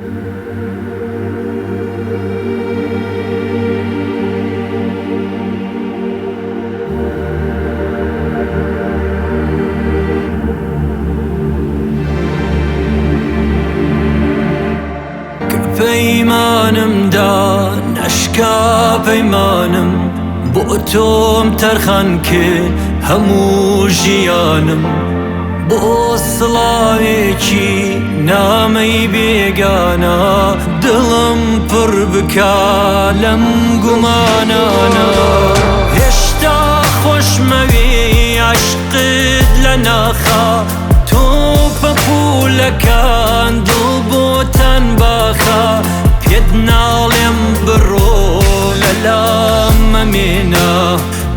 کە پەیمانم دا نەشکا پەیمانم بۆ تۆم تەرخان کرد هەموو ژیانم بۆ سڵاوێکی نامەی بێگانە دڵم پڕ بکە لەم گومانانە هێشتا خۆشمەوێی عەشقت لە ناخا تۆ پەپوولەکان دڵ بۆتان باخە پێت ناڵێم بڕۆ لە لام مەمێنە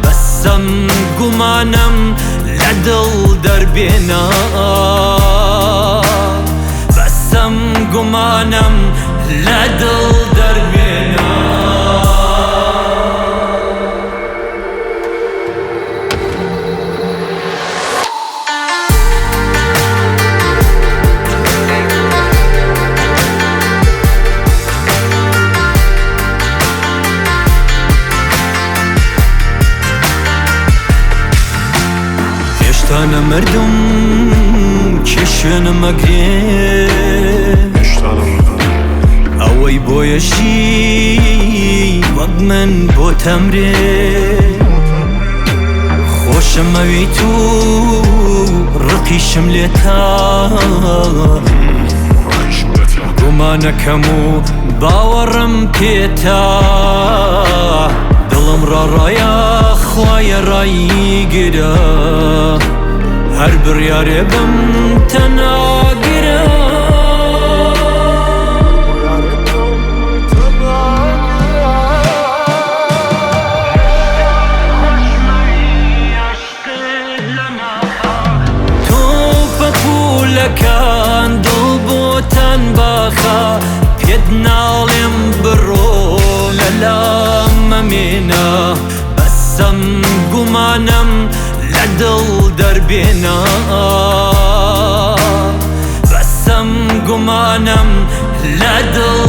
بەسەم گومانم لە دڵ دەربێنە بەسەم گومانم لە دڵ دەربێنە. هێشتا نەمردم کێ شوێنم ئەگرێ ئەوەی بۆیەشی وەک من بۆ تەمرێ خۆشم ئەوێیت و ڕقیشم لێتە گومانەکەم و باوەڕم پێتە دڵم ڕاڕایە خوایە ڕایگرە هەر بڕیارێ بم تەناگرە. تۆ پەپوولەکان دڵ بۆتان باخە پێت ناڵێم بڕۆ لە لام مەمێنە بەسەم گومانم لە دڵ دەربێنە بەسەم گومانم لە دڵ.